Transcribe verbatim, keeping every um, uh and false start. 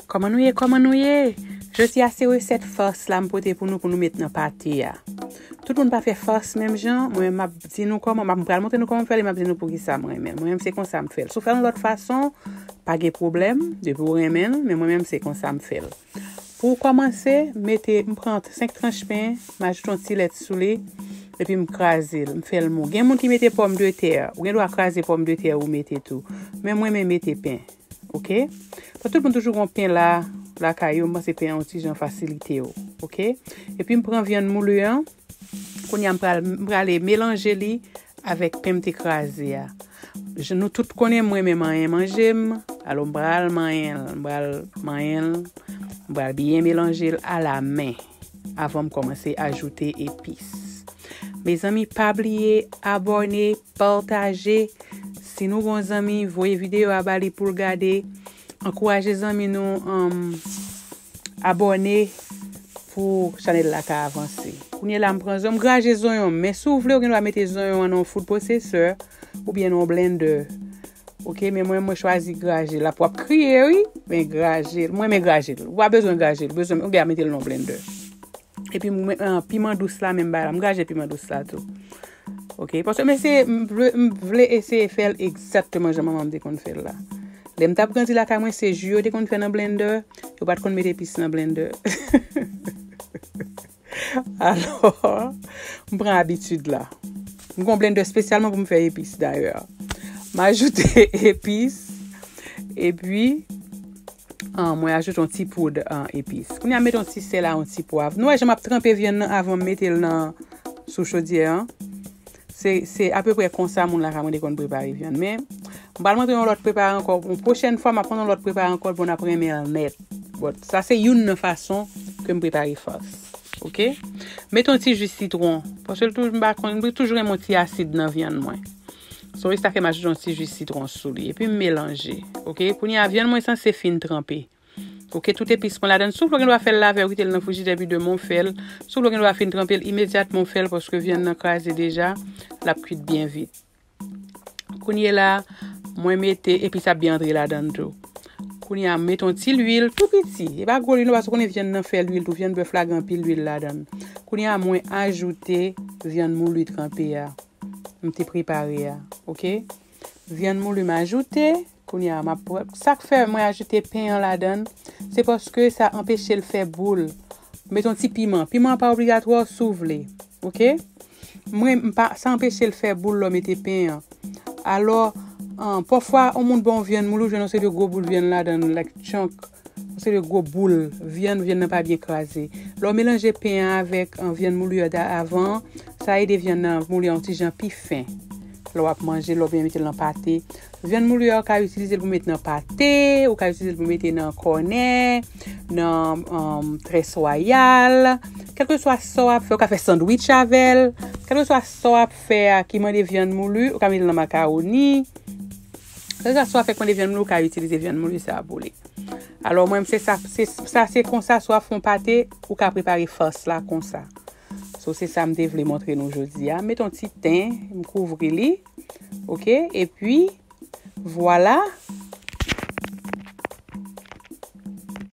Kòman nou ye? Kòman nou ye? Jodi a se resèt fas la m pote pou nou, pou nou met nan pate a. Tout moun pa fè fas menm jan, mwen m ap di nou kòman, m ap pral montre nou kòman m fè l, e m ap di nou poukisa m renmen l. Mwen menm se konsa m fè l. Si w fè l yon lòt fason, pa gen pwoblèm, depi w renmen l, men mwen menm se konsa m fè l. Pou w kòmanse, mete, m pran senk tranch pen, m ajoute yon ti lèt sou li, epi m kraze l, m fè l mou. Gen moun ki mete pòmdetè, ou gen dwa kraze pòmdetè ou mete tou. Men mwen, mwen mete pen. Oke? Paske tout moun toujou gon pen la, lakay yo, m panse pen an yon ti jan fasilite yo. Oke? Epi m pran vyann moulu an, kounye a m pral, m prale melanje li avèk pen m te kraze a. Je, nou tout konnen mwen menm manyen manje m, alò m pral manyen l, m pral manyen l, m pral byen melanje l alamen avan m kòmanse ajoute epis. Mezanmi, pa bliye abòne, pataje. Si nou gon zanmi, voye videyo a ba li pou l gade. Ankouraje zanmi nou, um, abòne pou chanèl la ka avanse. Kounye la, m pran zonyon, m graje zonyon m. Men si w vle, ou gen dwa mete zonyon an nan yon food processor oubyen nan yon blender. Oke, men mwen, mwen chwazi graje l. Ap w ap kriye, wi, men graje l. Mwen, men graje l. Ou pa bezwen graje l. Bezwen, ou gen a mete l nan yon blender. Epi mwen, ah, piman dous la, menm bagay la. M graje piman dous la tou. Oke, paske m eseye, m vle, m vle eseye fè l egzakteman jan manman m te konn fè l la. Lè m t ap grandi lakay mwen, se ji yo te konn fè nan blender. Yo pa t konn mete epis nan blender. Alò, m pran abitid la. M gon blender espesyalman pou m fè epis, dayè. M ajoute epis, epi, ah, mwen ajoute yon ti poud, ah, epis. Kounye a, m mete yon ti sèl a yon ti pwav. Nou wè jan m ap tranpe vyann nan avan m mete l nan, sou chodyè an. Se, se apeprè konsa moun lakay mwen te konn prepare vyann. Men, m pral montre yon lòt prepare ankò. Yon pwochèn fwa, m ap montre yon lòt prepare ankò pou n ap renmen l nèt. Bon, sa se youn nan fason ke m prepare fas. Oke? Mete yon ti ji sitwon. Paske l toujou, m pa konn, m toujou renmen yon ti asid nan vyann mwen. So, e sa fè m ajoute yon ti ji sitwon sou li. Epi m melanje. Oke? Kounye a, vyann mwen sanse fin tranpe. Oke, tout epis mwen ladan l. Si w vle, w gen dwa fè l la avè w, kite l nan frijidè pi demen w fè l. Si w vle, w gen dwa fin tranpe l imedyatman w fè l, paske vyann nan kraze deja, l ap kwit byen vit. Kounye la, mwen mete, epis ap byen antre ladan l tou. Kounye a, m mete yon ti lwil tou piti. E pa gwo lwil non, paske w konnen vyann nan fè lwil tou. Vyann bèf la gen anpil lwil ladan l. Kounye a, mwen ajoute vyann moulu tranpe a. M te prepare a. Oke? Vyann moulu m ajoute. Kounye a, m ap pran. Sa k fè mwen ajoute pen an ladan l, se paske sa anpeche l fè boul. Mete yon ti piman. Piman an pa obligatwa si w vle. Oke? Mwen, m pa, sa anpeche l fè boul lè w mete pen an. Alò, an, pafwa, yon moun ba w vyann moulu, ou jwenn yon seri de gwo boul vyann ladan l, like chunk. Yon seri de gwo boul vyann, vyann nan pa byen kraze. Lè w melanje pen an avèk, an, vyann moulu a da-, avan, sa ede vyann nan moulu a yon ti jan pi fen. Lè w ap manje l, oubyen mete l nan pate. Vyann moulu a, ou ka itilize l pou mete nan pate, ou ka itilize l pou mete nan kònè, nan, um, très royal. Kèlkeswa sa w ap fè, ou ka fè sandwich avè l. Kèlkeswa sa w ap fè a ki mande vyann moulu, ou ka mete l nan makawoni. Kèlkeswa sa w ap fè ki mande vyann moulu, ou ka itilize vyann moulu sa a pou li. Alò, mwen, se sa, se, sa se konsa, si w ap fè yon pate, ou ka prepare fas la konsa. So, se sa m te vle montre nou jodi a. M mete yon ti ten, m kouvri li. Oke? Epi, vwala.